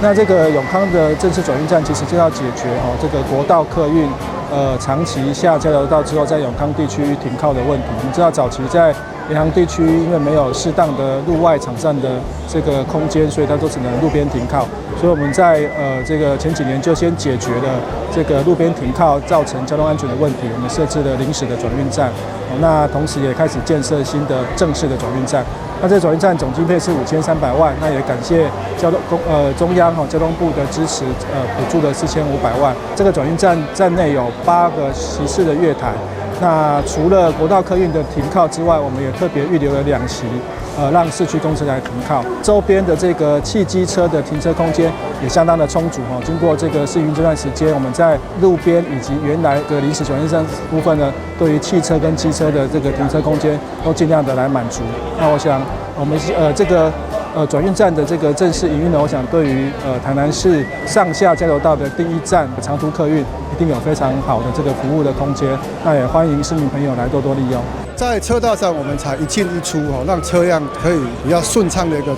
那這個永康的正式轉運站，其實就要解決哦這個國道客運長期下交流道之後，在永康地區停靠的問題。我們知道早期在聯航地區，因為沒有適當的路外場站的這個空間，所以它都只能路邊停靠。所以我們在這個前幾年就先解決了這個路邊停靠造成交通安全的問題，我們設置了臨時的轉運站。那同時也開始建設新的正式的轉運站。那這個轉運站總經費是5300萬，那也感謝交通公中央哈交通部的支持，補助了4500萬。這個轉運站站內有8個席次的月台。那除了國道客運的停靠之外，我們也特別預留了2席，讓市區公車來停靠。周邊的這個汽機車的停車空間也相當的充足哈。經過這個試運這段時間，我們在路邊以及原來的臨時轉運站部分呢，對於汽車跟機車的這個停車空間都盡量的來滿足。那我想，我們這個轉運站的這個正式營運呢，我想對於台南市上下交流道的第一站長途客運，一定有非常好的這個服務的空間。那也歡迎市民朋友來多多利用。在車道上，我們採一進一出哦，讓車輛可以比較順暢的一個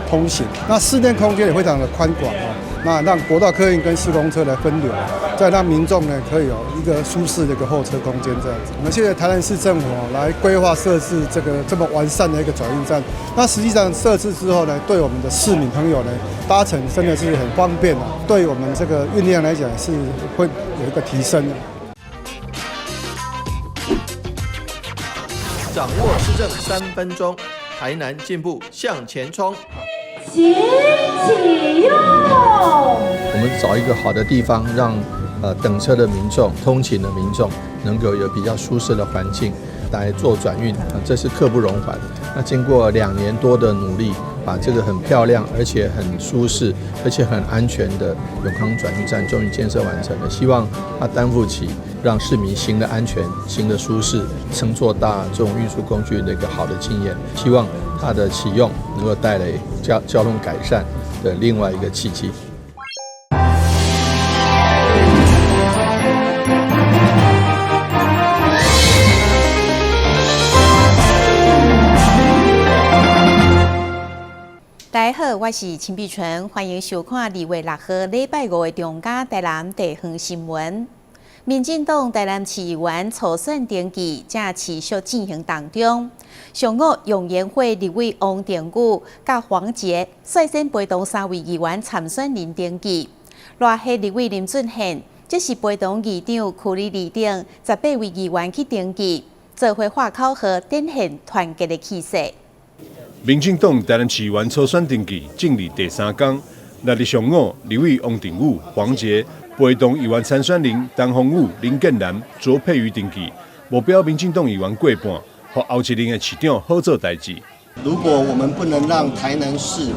通行。那室內空間也非常的寬廣哦，那讓國道客運跟市公車來分流，再讓民眾呢可以有一個舒適的一個候車空間這樣子。我們謝謝台南市政府來規劃設置這個這麼完善的一個轉運站。那實際上設置之後呢，對我們的市民朋友呢搭乘真的是很方便啊，對我們這個運量來講是會有一個提升的。掌握市政3分鐘，台南進步向前衝。請啟用。我們找一個好的地方，讓等車的民眾、通勤的民眾能夠有比較舒適的環境來做轉運，這是刻不容緩。那經過2年多的努力，把這個很漂亮、而且很舒適、而且很安全的永康轉運站終於建設完成了。希望它擔負起讓市民行得安全、行得舒適、乘坐大眾運輸工具的一個好的經驗。希望它的啟用能夠帶來交通改善的另外一個契機。大家好，我是陳碧純，歡迎收看2月6號禮拜五的中嘉台南地方新聞。民進黨台南市議員初選登記正持續進行當中。上午，湧言會立委王定宇佮黃捷率先陪同三位議員參選人登記。賴系立委林俊憲，則是陪同議長區里里等18位議員去登記，做伙喊口號，展現團結的氣勢。民進黨台南市議員初選登記進入第三工，6日上午，立委王定宇、黃捷陪同議員參選人陳峰宇、林建南、卓佩瑜登記，目標民進黨議員過半，予後一任的市長好做代誌。如果我們不能讓台南市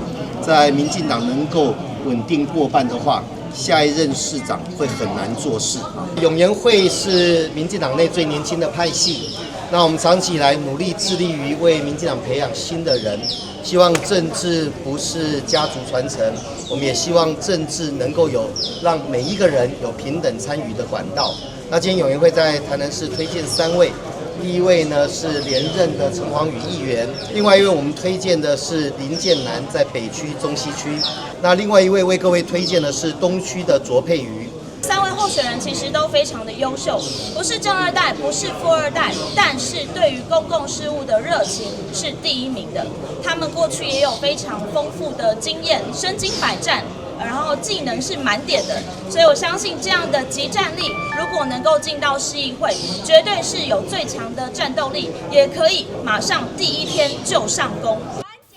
在民進黨能夠穩定過半的話，下一任市長會很難做事。湧言會是民進黨內最年輕的派系。那我們長期以來努力致力於為民進黨培養新的人，希望政治不是家族傳承，我們也希望政治能夠有讓每一個人有平等參與的管道。那今天湧言會在台南市推薦三位，第一位呢是連任的陳黃宇議員，另外一位我們推薦的是林建南，在北區、中西區，那另外一位為各位推薦的是東區的卓佩瑜。三位候選人其實都非常的優秀，不是政二代，不是富二代，但是對於公共事務的熱情是第一名的。他們過去也有非常豐富的經驗，身經百戰，然後技能是滿點的，所以我相信這樣的即戰力，如果能夠進到市議會，絕對是有最強的戰鬥力，也可以馬上第一天就上工。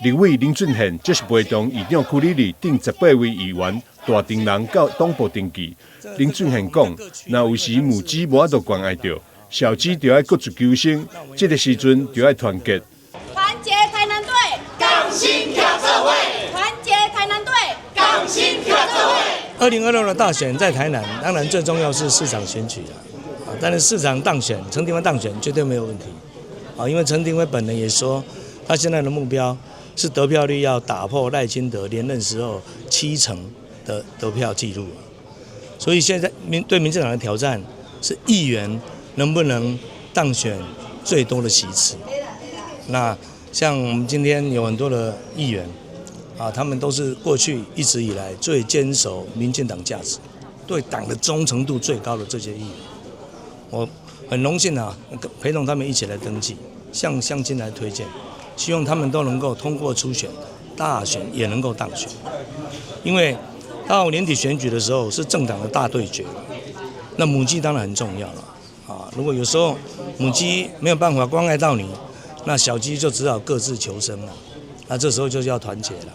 立委林俊憲則是陪同議長區里里等18位議員大陣人到黨部登記。林俊憲講，若有時母雞無法度關愛著，小雞就愛閣出求生，這個時陣就愛團結。團結台南隊，共心徛做伙。團結台南隊，共心徛做伙。2026的大選在台南，當然最重要是市長選舉啊，但是市長當選，陳庭輝當選絕對沒有問題啊，因為陳庭輝本人也說，他現在的目標是得票率要打破賴清德連任時候7成的得票記錄，所以現在對民進黨的挑戰是議員能不能當選最多的席次。那像我們今天有很多的議員，啊，他們都是過去一直以來最堅守民進黨價值、對黨的忠誠度最高的這些議員。我很榮幸啊，陪同他們一起來登記，向鄉親來推薦，希望他們都能夠通過初選，大選也能夠當選。因為到年底選舉的時候是政黨的大對決，那母雞當然很重要了啊。如果有時候母雞沒有辦法關愛到你，那小雞就只好各自求生了。那這時候就是要團結了。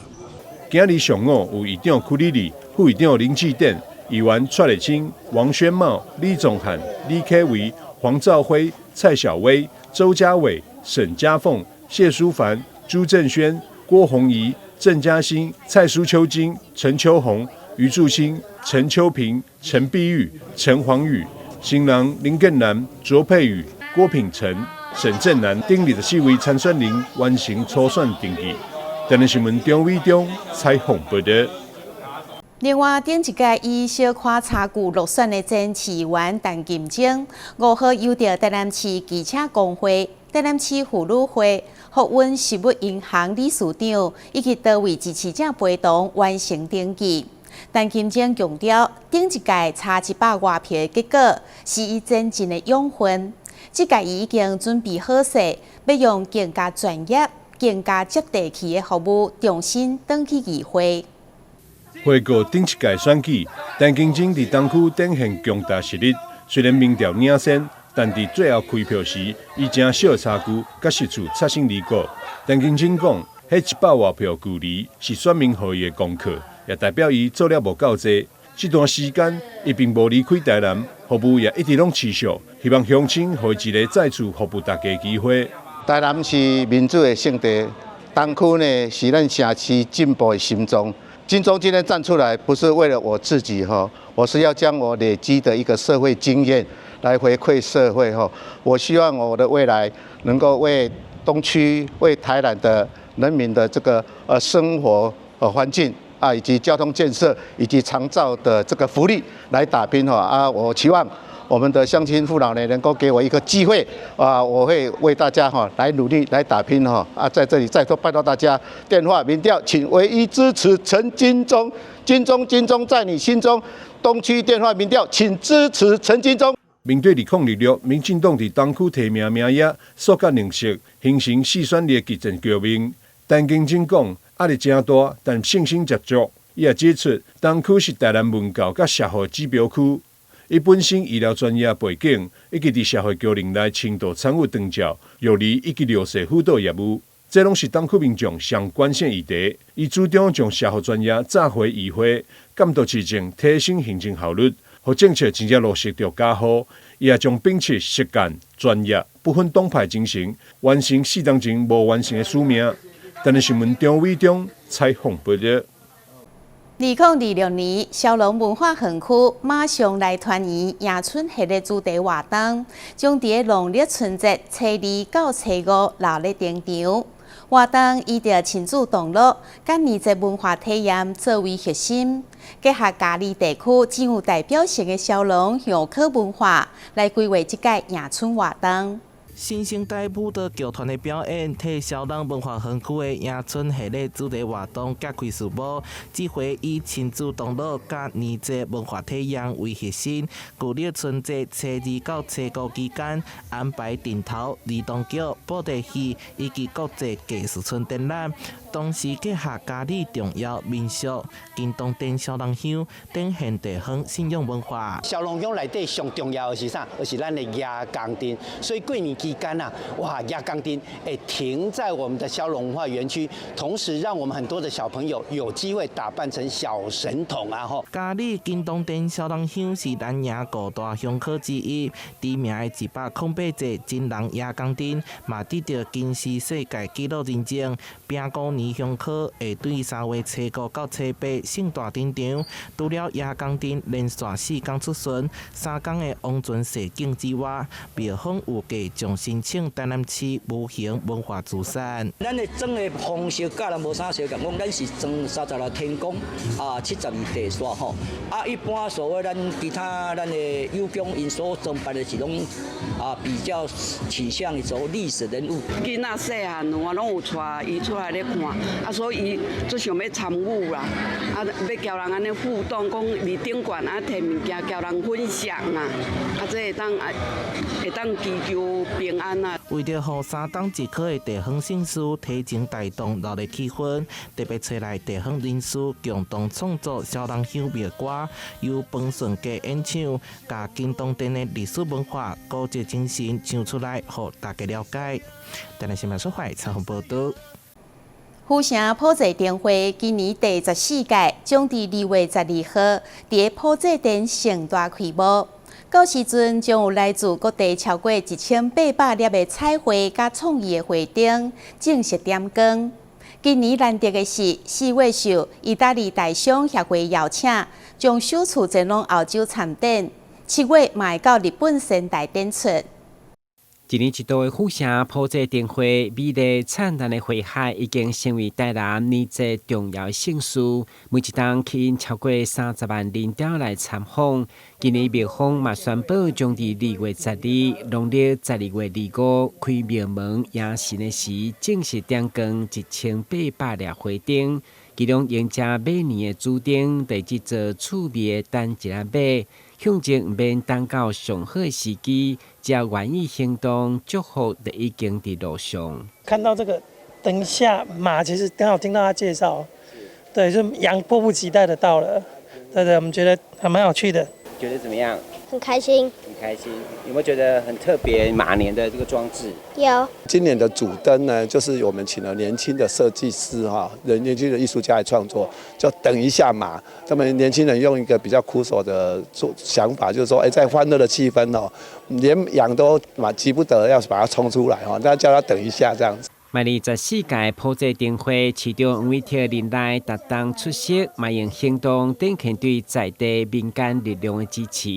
今日上午有議長屈里里、副議長林志典、議員蔡麗清、王宣茂、李宗翰、李開維、黃兆輝、蔡小薇、周家偉、沈家鳳、謝淑凡、朱正軒、郭宏儀、鄭嘉欣、蔡蘇秋金、陳秋紅、余柱清、陳秋平、陳碧玉、陳黃宇、新人林建南、卓佩宇、郭品成、沈正南等24位參選人完成初選登記。台南新聞張偉中採訪報道。另外，頂一屆以小可差距落選的前市議員陳金鐘，5號由著台南市機車工會、台南市婦女會、福溫食物銀行理事長以及多位支持者陪同完成登記。陳金鐘強調，頂一屆差100外票的結果是伊前進的養分。這屆伊已經準備好勢，欲用更加專業、更加接地氣的服務，重新轉去議會。回顧頂一屆選舉，陳金鐘佇東區展現強大實力。雖然民調領先，但佇最後開票時，伊誠小差距，閣失處擦身而過。陳金鐘講，彼100外票距離是選民予伊的功課，也代表伊做了無夠濟。這段時間，伊並無離開台南，服務也一直攏持續，希望鄉親予伊一個再次服務大家的機會。台南是民主的聖地，東區呢是咱城市進步的心臟。金鐘今天站出來，不是為了我自己哈，我是要將我累積的一個社會經驗來回饋社會哈。我希望我的未來能夠為東區、為台南的人民的這個生活環境啊，以及交通建設以及長照的這個福利來打拼哈啊！我期望我們的鄉親父老呢，能夠給我一個機會啊，我會為大家哈來努力來打拼哈啊！在這裡再次拜託大家，電話民調，請唯一支持陳金鐘，金鐘金鐘在你心中。東區電話民調，請支持陳金鐘。面對2026，民進黨佇東區提名名額，塑甲認識，形成四選二的激戰局面。陳金鐘講壓力誠大，但信心十足。伊也指出，東區是台南文教佮社會指標區。伊本身醫療專業背景，以及佇社會機能內深度參與長照、育兒以及弱勢輔導業務，這攏是東區民眾上關心議題。伊主張將社福專業紮回議會，監督市政，提升行政效率，予政策真正落實著家戶。伊也將秉持實幹、專業、不分黨派精神，完成4年前無完成的使命。台南新聞張偉中採訪報道。2026年，蕭郎文化園區馬上來團圓迎春系列主題活動，將佇農曆春節初二到初五熱鬧登場。活動以著親子同樂、佮年節文化體驗作為核心，結合嘉義地區真有代表性的蕭郎香火文化，來規劃這屆迎春活動。新生代舞蹈劇團的表演，替蕭郎文化園區的迎春系列主題活動揭開序幕。這回以親子同樂佮年節文化體驗為核心，舊曆春節初二到初五期間，安排陣頭、兒童劇、布袋戲以及國際藝術村展覽，同時結合嘉義重要民俗金銅殿蕭郎香等現地方信仰文化。蕭郎鄉內底上重要的是啥？就是咱的蜈蚣陣，所以過年期間啊，哇，蜈蚣陣會停在我們的蕭郎文化園區，同時讓我們很多的小朋友有機會打扮成小神童啊！吼。嘉義金銅殿蕭郎香是南營五大香火之一，知名的108座真人蜈蚣陣，嘛得著金氏世界紀錄認證。平姑年香火會對3月初五到初八盛大登場。除了蜈蚣陣連續4工出巡，3工的王船踅景之外，廟方預計將申請台南市無形文化資產。咱的裝的方式佮人無啥相仝，講咱是裝36天宮啊，72地煞吼。啊，一般所謂咱其他咱的有宮𪜶所裝扮的是攏啊比較傾向於做歷史人物。囡仔細漢我攏有帶伊出來咧看。啊，所以足想欲參與啦，啊，欲共人按呢互動，講佇頂懸啊，提物件共人分享啊，啊，這會當啊，會當祈求平安啊。為著予三黨一區的地方盛事提前帶動熱鬧氣氛，特別揣來地方人士共同創作痟人鄉廟歌，由彭順家演唱，共金堂鎮的歷史文化、古蹟精神唱出來，予大家了解。台南新聞出發採訪報導。府城普濟燈會今年第14屆將佇2月12號佇普濟殿盛大開幕。到時陣將有來自各地超過1800粒的彩繪佮創意的花燈正式點光。今年難得的是，4月受義大利大商協會邀請，將首次前往歐洲參展，7月嘛會到日本仙台展出。一年一度的府城普濟燈會，美麗燦爛的花海已經成為台南年節重要的盛事。每一冬吸引超過30萬人潮來參訪。今年廟方嘛宣布，將佇2月12、農曆12月25開廟門迎神的時，正式點光1800粒花燈。其中迎接馬年的主燈，就製作趣味的等一下馬，向前毋免等到上好的時機，只要願意行動，祝福就已經佇路上。看到這個，等一下馬，其實剛好聽到他介紹，對，就羊迫不及待的到了，對對，我們覺得還蠻有趣的。覺得怎麼樣？很開心。很開心，有沒有覺得很特別？馬年的這個裝置？有。今年的主燈呢，就是我們請了年輕的設計師哈，年輕的藝術家來創作，叫等一下馬。他們年輕人用一個比較酷手的做想法，就是說，哎，在歡樂的氣氛哦，連羊都嘛急不得要把它衝出來哈，那叫他等一下這樣子。邁入14屆普濟燈會，市長黃偉哲任內擔當出席，嘛用行動展現對在地民間力量的支持。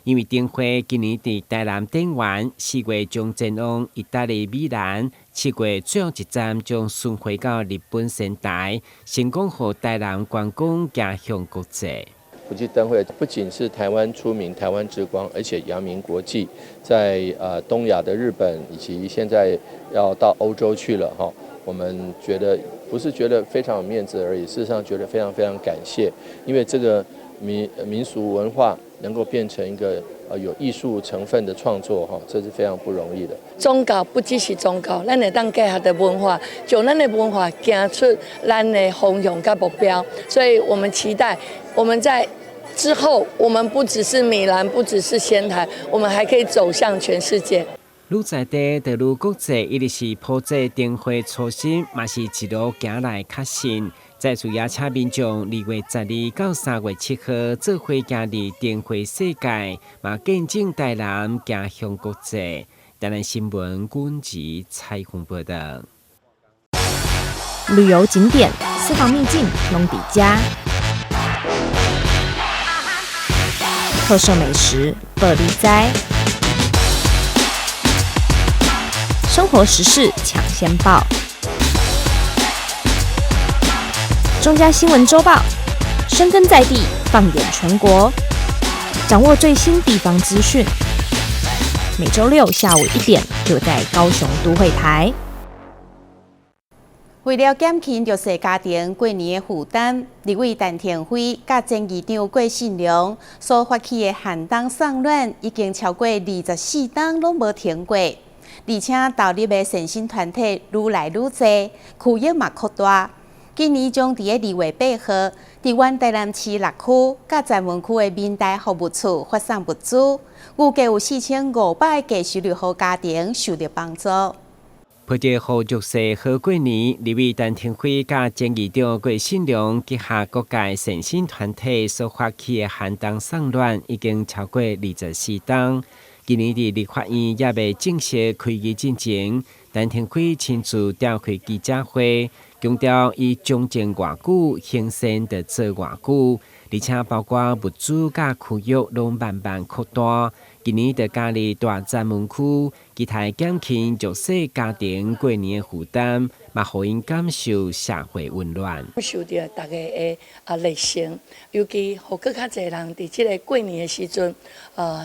因為燈會今年佇台南展完，4月將前往義大利米蘭，7月最後一站將巡迴到日本仙台，成功予台南觀光行向國際。普濟燈會不僅是台灣出名、台灣之光，而且揚名國際，在東亞的日本以及現在要到歐洲去了哈。我們覺得不是覺得非常有面子而已，事實上覺得非常非常感謝，因為這個民俗文化能夠變成一個有藝術成分的創作哈，這是非常不容易的。宗教不只是宗教，咱會當結合著文化，將咱的文化行出咱的方向佮目標，所以我們期待我們在之後，我們不只是米蘭，不只是仙台，我們還可以走向全世界。愈在地，就愈國際，一直是普濟燈會初心，嘛是一路行來確信。再次邀請民眾2月12到3月7號做伙行入燈會世界，嘛見證台南行向國際。台南新聞軍事採訪報導。旅遊景點、私房秘境攏佇遮，特色美食報你知，生活時事搶先報，中嘉新聞週報，深耕在地，放眼全國，掌握最新地方資訊。每週六下午1點，就在高雄都會台。為了減輕弱勢家庭過年的負擔，立委陳亭妃佮前議長郭信良所發起的寒冬送暖，已經超過24冬攏無停過，而且投入的善心團體愈來愈濟，區域嘛擴大。今年將佇2月8號，佇阮台南市六區佮前文區的民代服務處發送物資，預計有4500個低收入戶家庭受著幫助。為著予弱勢好過年，立委陳亭妃佮前議長郭信良旗下各界善心團體所發起的寒冬送暖，已經超過24冬。今年佇立法院猶未正式開議進前，陳亭妃親自召開記者會，強調伊從政偌久，行善就做偌久，而且包括物資佮區域攏慢慢擴大。今年就加入大前門區，期待減輕弱勢家庭過年的負擔，嘛予𪜶感受社會溫暖。受著大家的熱情，尤其予閣較濟人佇這个過年的時陣，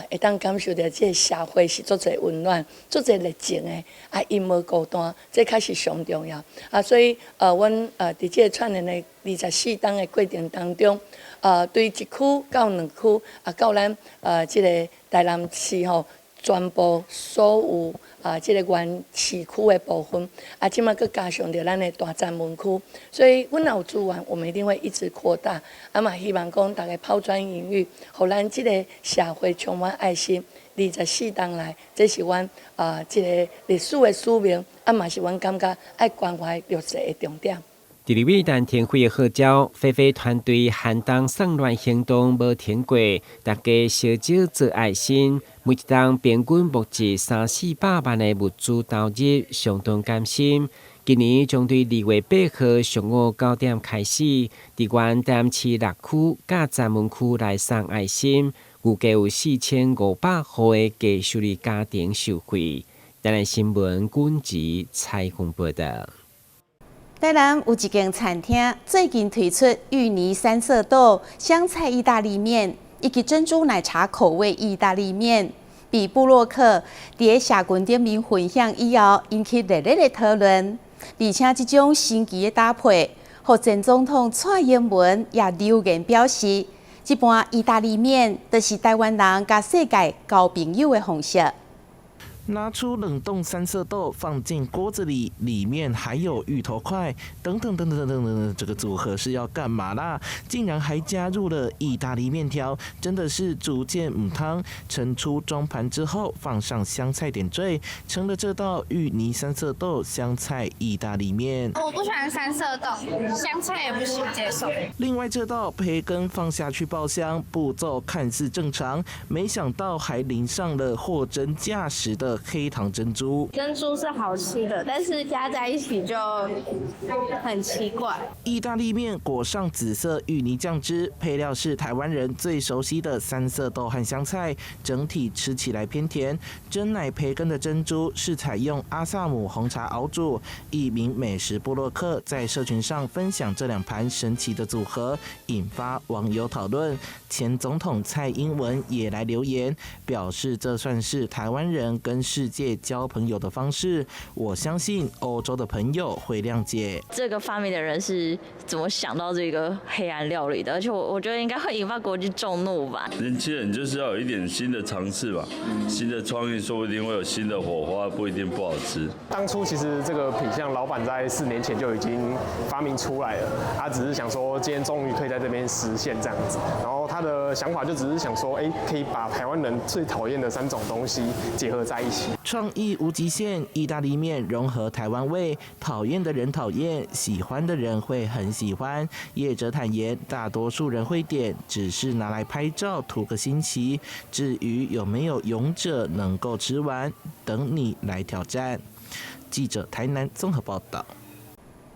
會當感受著這个社會是足濟溫暖、足濟熱情的，𪜶無孤單，這較是上重要。所以阮佇這个串聯的24冬的過程當中，對一區到兩區，到咱這个台南市吼，全部所有這个縣市區的部分，這馬閣加上著咱的大前門區，所以阮若有資源，我們一定會一直擴大。嘛，希望講大家拋磚引玉，予咱這个社會充滿愛心。24冬來，這是阮這个歷史的使命，嘛是阮感覺愛關懷弱勢的重點。佇立委陳亭妃的號召，飛飛團隊寒冬送暖行動無停過，大家相招做愛心，每一冬平均募集三四百萬的物資投入，相當甘心。今年將對2月8號上午9點開始，佇原台南市六區佮前門區來送愛心，預計有4500戶的低收入家庭受惠。台南新聞軍籍採訪報道。台南有一間餐廳最近推出芋泥三色豆、香菜意大利麵以及珍珠奶茶口味意大利麵，被部落客佇社群頂面分享以後，引起熱烈的討論。而且這種神奇的搭配，予前總統蔡英文也留言表示，這盤意大利麵就是台灣人佮世界交朋友的方式。拿出冷凍三色豆放進鍋子裡，裡面還有芋頭塊，等等等等等等等，這個組合是要幹嘛啦？竟然還加入了意大利麵條，真的是煮見母湯。盛出裝盤之後，放上香菜點綴，成了這道芋泥三色豆香菜意大利麵。我不喜歡三色豆，香菜也不行接受。另外這道培根放下去爆香，步驟看似正常，沒想到還淋上了貨真價實的黑糖珍珠。珍珠是好吃的，但是加在一起就很奇怪。意大利麵裹上紫色芋泥醬汁，配料是台灣人最熟悉的三色豆和香菜，整體吃起來偏甜。珍奶培根的珍珠是採用阿薩姆紅茶熬煮。一名美食部落客在社群上分享這兩盤神奇的組合，引發網友討論。前總統蔡英文也來留言，表示這算是台灣人跟世界交朋友的方式。我相信歐洲的朋友會諒解。這個發明的人是怎麼想到這個黑暗料理的？而且我覺得應該會引發國際眾怒吧。年輕人就是要有一點新的嘗試吧，新的創意說不定會有新的火花，不一定不好吃。當初其實這個品項，老闆在4年前就已經發明出來了，他只是想說今天終於可以在這邊實現這樣子。然後他的想法就只是想說，哎，可以把台灣人最討厭的三種東西結合在一起。創意無極限，意大利麵融合台灣味，討厭的人討厭，喜歡的人會很喜歡。業者坦言，大多數人會點，只是拿來拍照圖個新奇。至於有沒有勇者能夠吃完，等你來挑戰。記者台南綜合報道。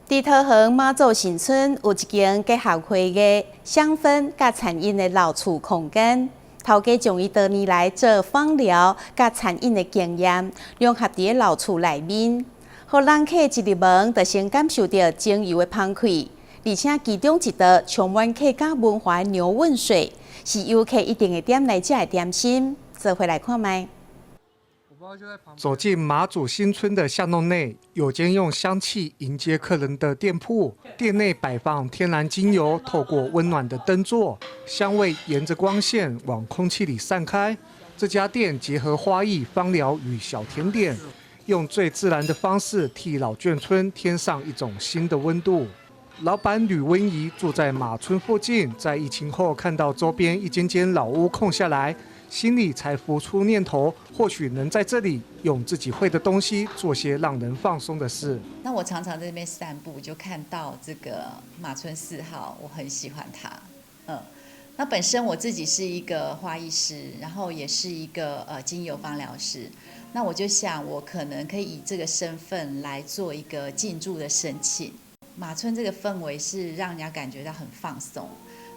佇桃園馬祖新村有一間結合花藝、香氛佮餐飲的老厝空間。頭家將伊多年來做芳療佮餐飲的經驗，融合佇老厝內面，予人客一入門就先感受著精油的香氣，而且其中一道充滿客家文化的牛塭水，是遊客一定會點來食的點心。做伙來看覓。走進馬祖新村的巷弄內，有間用香氣迎接客人的店鋪。店內擺放天然精油，透過溫暖的燈座，香味沿着光線往空氣裡散開。這家店結合花藝、芳療與小甜點，用最自然的方式替老眷村添上一種新的溫度。老闆呂溫儀住在馬村附近，在疫情後看到周邊一間間老屋空下來，心裡才浮出念頭，或許能在這裡用自己會的東西做些讓人放鬆的事。那我常常在這邊散步，就看到這個馬村4號，我很喜歡它。那本身我自己是一個花藝師，然後也是一個精油芳療師。那我就想，我可能可以以這個身份來做一個進駐的申請。馬村這個氛圍是讓人家感覺到很放鬆。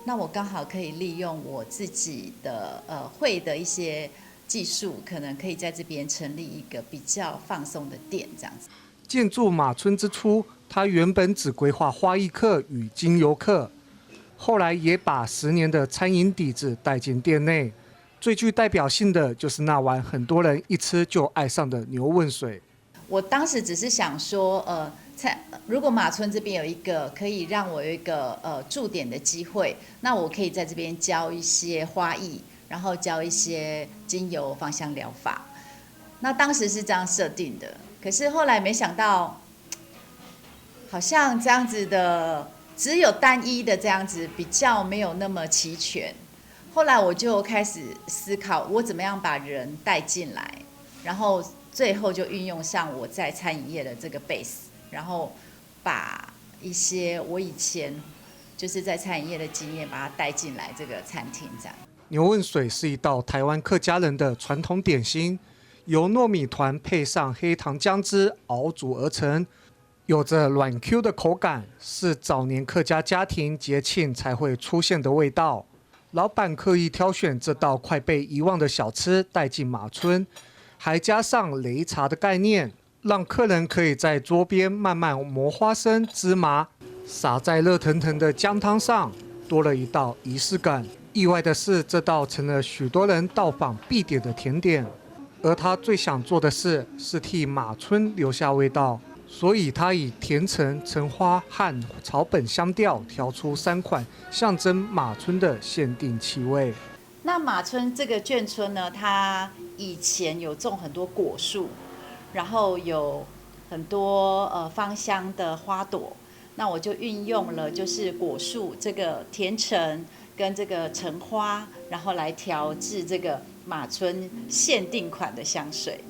那我剛好可以利用我自己的會的一些技術，可能可以在這邊成立一個比較放鬆的店，這樣子。建築馬村之初，他原本只規劃花藝課與精油課，後來也把10年的餐飲底子帶進店內。最具代表性的就是那碗很多人一吃就愛上的牛汶水。我當時只是想說，在如果馬村這邊有一個可以讓我有一個駐點的機會，那我可以在這邊教一些花藝，然後教一些精油芳香療法。那當時是這樣設定的，可是後來沒想到，好像這樣子的只有單一的這樣子比較沒有那麼齊全。後來我就開始思考，我怎麼樣把人帶進來，然後最後就運用上我在餐飲業的這個 base，然後把一些我以前就是在餐飲業的經驗，把它帶進來這個餐廳這樣。牛汶水是一道台灣客家人的傳統點心，由糯米團配上黑糖薑汁熬煮而成，有着軟 Q 的口感，是早年客家家庭節慶才會出現的味道。老闆刻意挑選這道快被遺忘的小吃帶進馬村，還加上擂茶的概念，讓客人可以在桌邊慢慢磨花生、芝麻，撒在熱騰騰的薑湯上，多了一道儀式感。意外的是，這道成了許多人到訪必點的甜點。而他最想做的事是替馬村留下味道，所以他以甜橙、橙花和草本香調調出三款象徵馬村的限定氣味。那馬村這個眷村呢，它以前有種很多果樹，然後有很多芳香的花朵。那我就運用了就是果樹這個甜橙跟這個橙花，然後來調製這個馬村限定款的香水。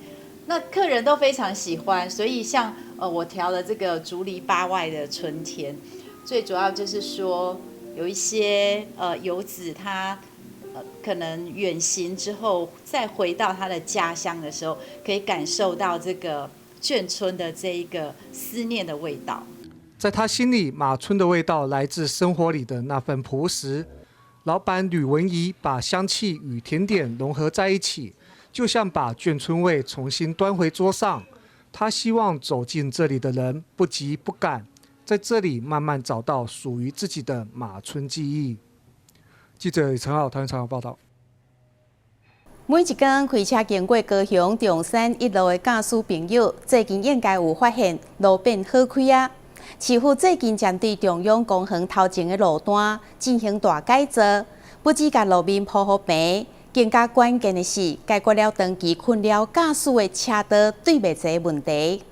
那客人都非常喜歡，所以像我調了這個竹籬八外的春天，最主要就是說有一些遊子他可能遠行之後再回到他的家鄉的時候，可以感受到這個眷村的這一個思念的味道。在他心裡，馬村的味道來自生活裡的那份樸實。老闆呂文儀把香氣與甜點融合在一起，就像把眷村味重新端回桌上。他希望走進這裡的人不急不趕，在這裡慢慢找到屬於自己的馬村記憶。記者陳浩台灣採訪報道。每一天開車經過高雄中山一路的駕駛朋友，最近應該有發現路變好開啊！市府最近針對中央公園頭前的路段進行大改造，不只共路面鋪予平，更加關鍵的是解決了長期困擾駕駛的車道對袂齊問題。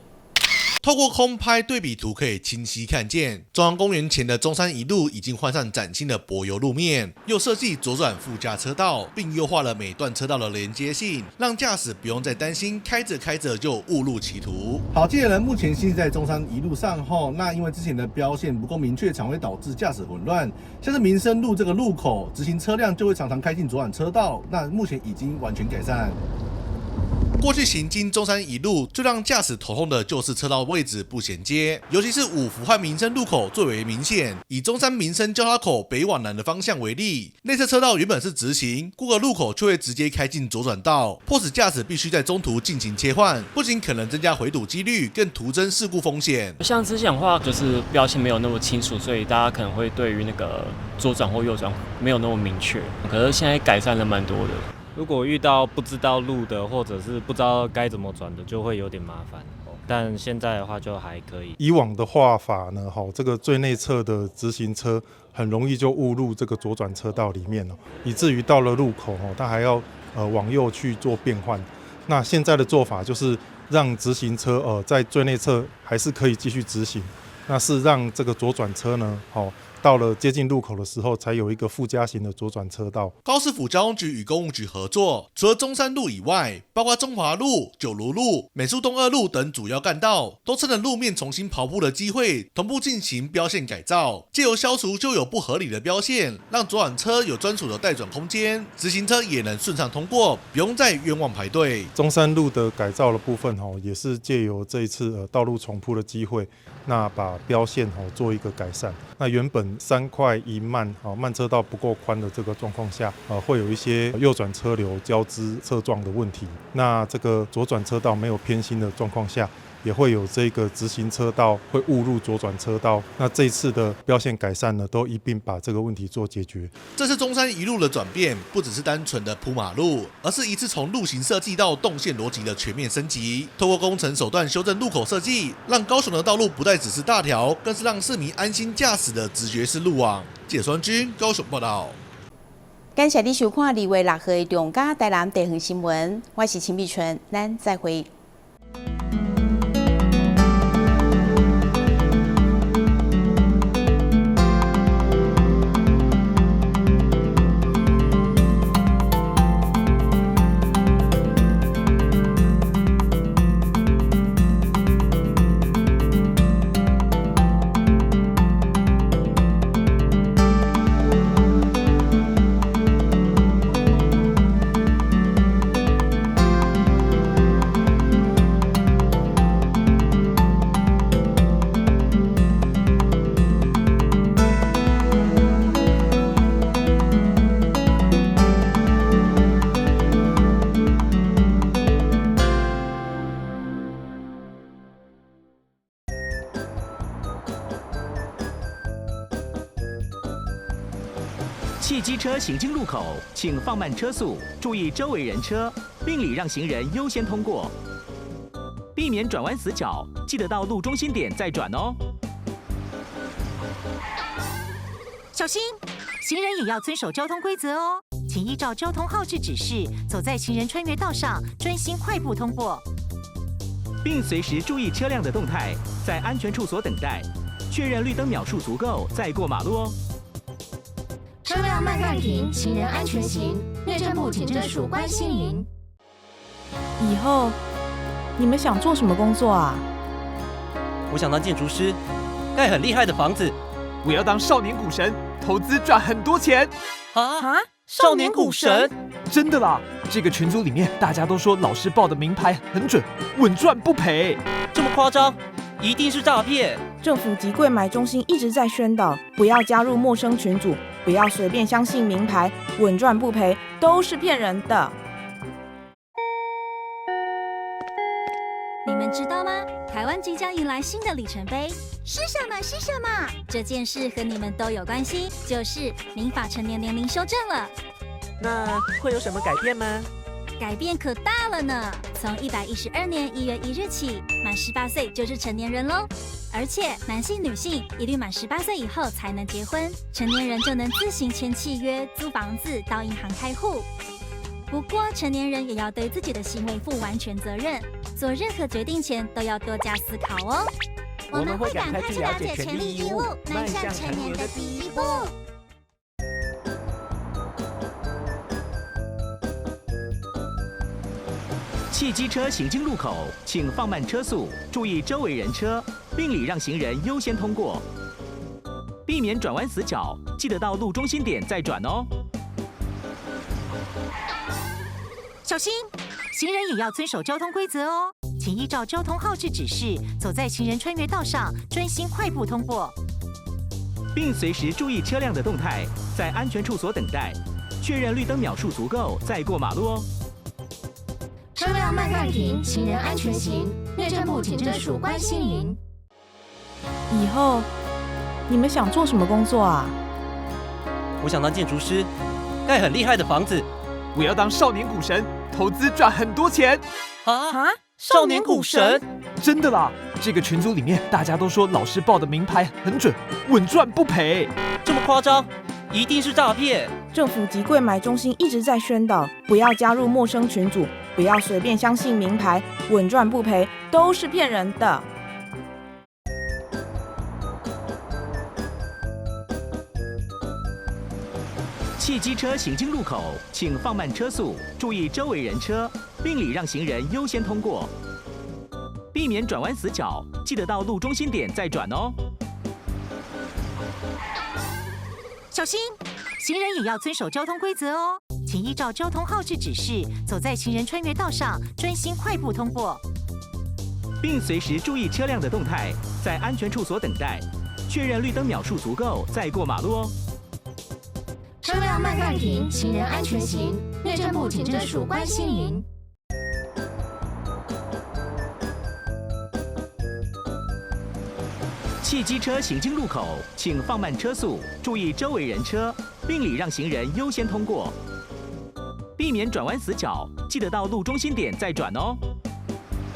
透過空拍對比圖，可以清晰看見中央公園前的中山一路已經換上嶄新的柏油路面，又設計左轉附加車道，並優化了每段車道的連接性，讓駕駛不用再擔心開着開着就誤入歧途。好，接下來目前行駛在中山一路上後，那因為之前的標線不夠明確，常會導致駕駛混亂。像是民生路這個路口，直行車輛就會常常開進左轉車道，那目前已經完全改善。過去行經中山一路，最讓駕駛頭痛的就是車道位置不銜接，尤其是五福和民生路口最為明顯。以中山民生交叉口北往南的方向為例，內側車道原本是直行，過個路口卻會直接開進左轉道，迫使駕駛必須在中途進行切換，不僅可能增加回堵幾率，更徒增事故風險。像之前的話，就是標線沒有那麼清楚，所以大家可能會對於那個左轉或右轉沒有那麼明確。可是現在改善了蠻多的。如果遇到不知道路的，或者是不知道該怎麼轉的，就會有點麻煩。但現在的話就還可以。以往的畫法呢，哈，這個最內側的直行車很容易就誤入這個左轉車道裡面了，以至於到了路口，哈，它還要往右去做變換。那現在的做法就是讓直行車在最內側還是可以繼續直行，那是讓這個左轉車呢，好。到了接近路口的時候，才有一個附加型的左轉車道。高市府交通局與工務局合作，除了中山路以外，包括中華路、九如路、美術東二路等主要幹道，都趁着路面重新刨鋪的機會，同步進行標線改造，藉由消除舊有不合理的標線，讓左轉車有專屬的待轉空間，直行車也能順暢通過，不用再冤枉排隊。中山路的改造的部分，也是借由這一次道路重鋪的機會，那把標線做一個改善。那原本三快一慢，慢车道不够宽的这个状况下，会有一些右转车流交织侧撞的问题。那这个左转车道没有偏心的状况下，也会有这个直行车道会误入左转车道。那这次的标线改善呢，都一并把这个问题做解决。这次中山一路的转变，不只是单纯的铺马路，而是一次从路型设计到动线逻辑的全面升级。透过工程手段修正路口设计，让高雄的道路不再只是大条，更是让市民安心驾驶的直觉式路网。记者孙军高雄报道。感谢你收看2月6号的中嘉台南地方新闻，我是陈美春，咱再会。汽机车行经路口，请放慢车速，注意周围人车，并礼让行人优先通过，避免转弯死角，记得到路中心点再转哦。小心，行人也要遵守交通规则哦，请依照交通号志指示，走在行人穿越道上，专心快步通过，并随时注意车辆的动态，在安全处所等待，确认绿灯秒数足够再过马路哦。车辆慢慢停，行人安全行。内政部警政署关心您。以后你们想做什么工作啊？我想当建筑师，盖很厉害的房子。我要当少年股神，投资赚很多钱。啊！少年股神？真的啦！这个群组里面大家都说老师报的名牌很准，稳赚不赔。这么夸张？一定是诈骗！政府及柜买中心一直在宣导，不要加入陌生群组，不要随便相信名牌，稳赚不赔都是骗人的。你们知道吗？台湾即将迎来新的里程碑，是什么？是什么？这件事和你们都有关系，就是民法成年年龄修正了。那会有什么改变吗？改变可大了呢！从112年1月1日起，满18岁就是成年人喽。而且男性、女性一律满18岁以后才能结婚，成年人就能自行签契约、租房子、到银行开户。不过，成年人也要对自己的行为负完全责任，做任何决定前都要多加思考哦。我们会赶快去了解权利义务，迈向成年的第一步。汽机车行经路口，请放慢车速，注意周围人车，并礼让行人优先通过，避免转弯死角，记得到路中心点再转哦。小心，行人也要遵守交通规则哦，请依照交通号志指示，走在行人穿越道上，专心快步通过，并随时注意车辆的动态，在安全处所等待，确认绿灯秒数足够再过马路哦。车辆慢慢停，行人安全行。内政部警政署关心您。以后你们想做什么工作啊？我想当建筑师，盖很厉害的房子。我要当少年股神，投资赚很多钱。啊！少年股神？真的啦！这个群组里面大家都说老师报的名牌很准，稳赚不赔。这么夸张？一定是诈骗！政府及柜买中心一直在宣导，不要加入陌生群组，不要随便相信名牌，稳赚不赔都是骗人的。汽机车行经路口，请放慢车速，注意周围人车，并礼让行人优先通过，避免转弯死角，记得到路中心点再转哦。小心，行人也要遵守交通规则哦，请依照交通号志指示，走在行人穿越道上，专心快步通过，并随时注意车辆的动态，在安全处所等待，確認綠燈秒數足夠再過馬路哦。車輛慢慢停，行人安全行。內政部警政署關心您。汽機車行經路口，請放慢車速，注意周圍人車，並禮讓行人優先通過，避免轉彎死角，記得到路中心點再轉哦。